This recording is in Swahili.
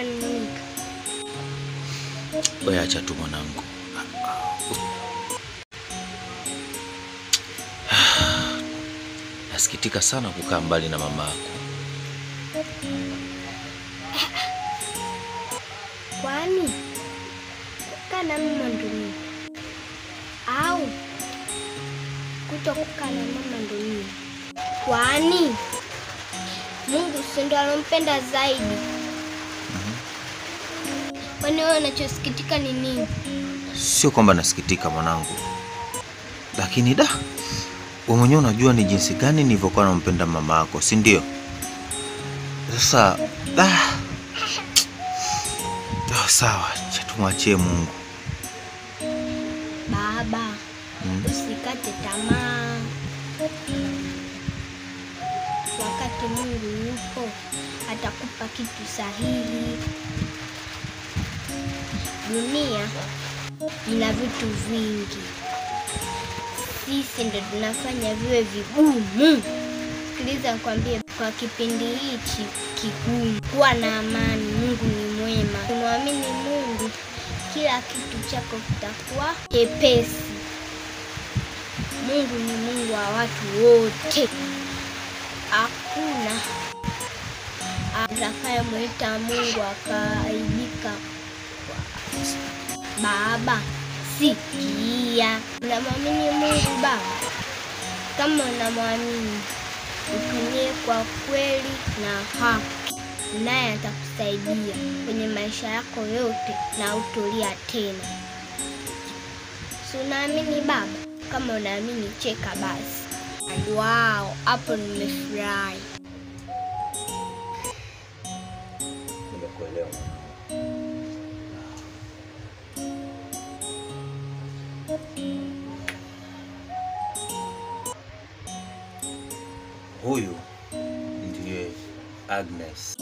unanung'unika? Wewe acha tu mwanangu. Nasikitika sana kukaa mbali na mama yako. Kwani kukaa na mama ndo nini? Au kutokukaa na mama ndo nini? Kwani Mungu si ndo alompenda zaidi? Kwani wewe unachosikitika ni nini? Sio kwamba nasikitika mwanangu, lakini da, wewe mwenyewe unajua ni jinsi gani nilivyokuwa nampenda mama yako, si ndio? Sasa sawa, acha tumwachie Mungu. Baba, usikate tamaa. Wakati Mungu yupo, atakupa kitu sahihi. Dunia ina vitu vingi, sisi ndo tunafanya viwe vigumu. Sikiliza nikwambie, kwa kipindi hichi kigumu, kuwa na amani. Mungu ni mwema. Kumwamini Mungu, kila kitu chako kitakuwa chepesi. Mungu ni Mungu wa watu wote. Hakuna atakayemuita Mungu akaaibika. Baba, sikia. Unamwamini Mungu baba? Kama unamwamini, utumie kwa kweli na haki, naye atakusaidia kwenye maisha yako yote na utolia tena. Si unaamini baba? Kama unaamini, cheka basi. Wow, hapo nimefurahi. Nimekuelewa. Huyu ndiye Agnes.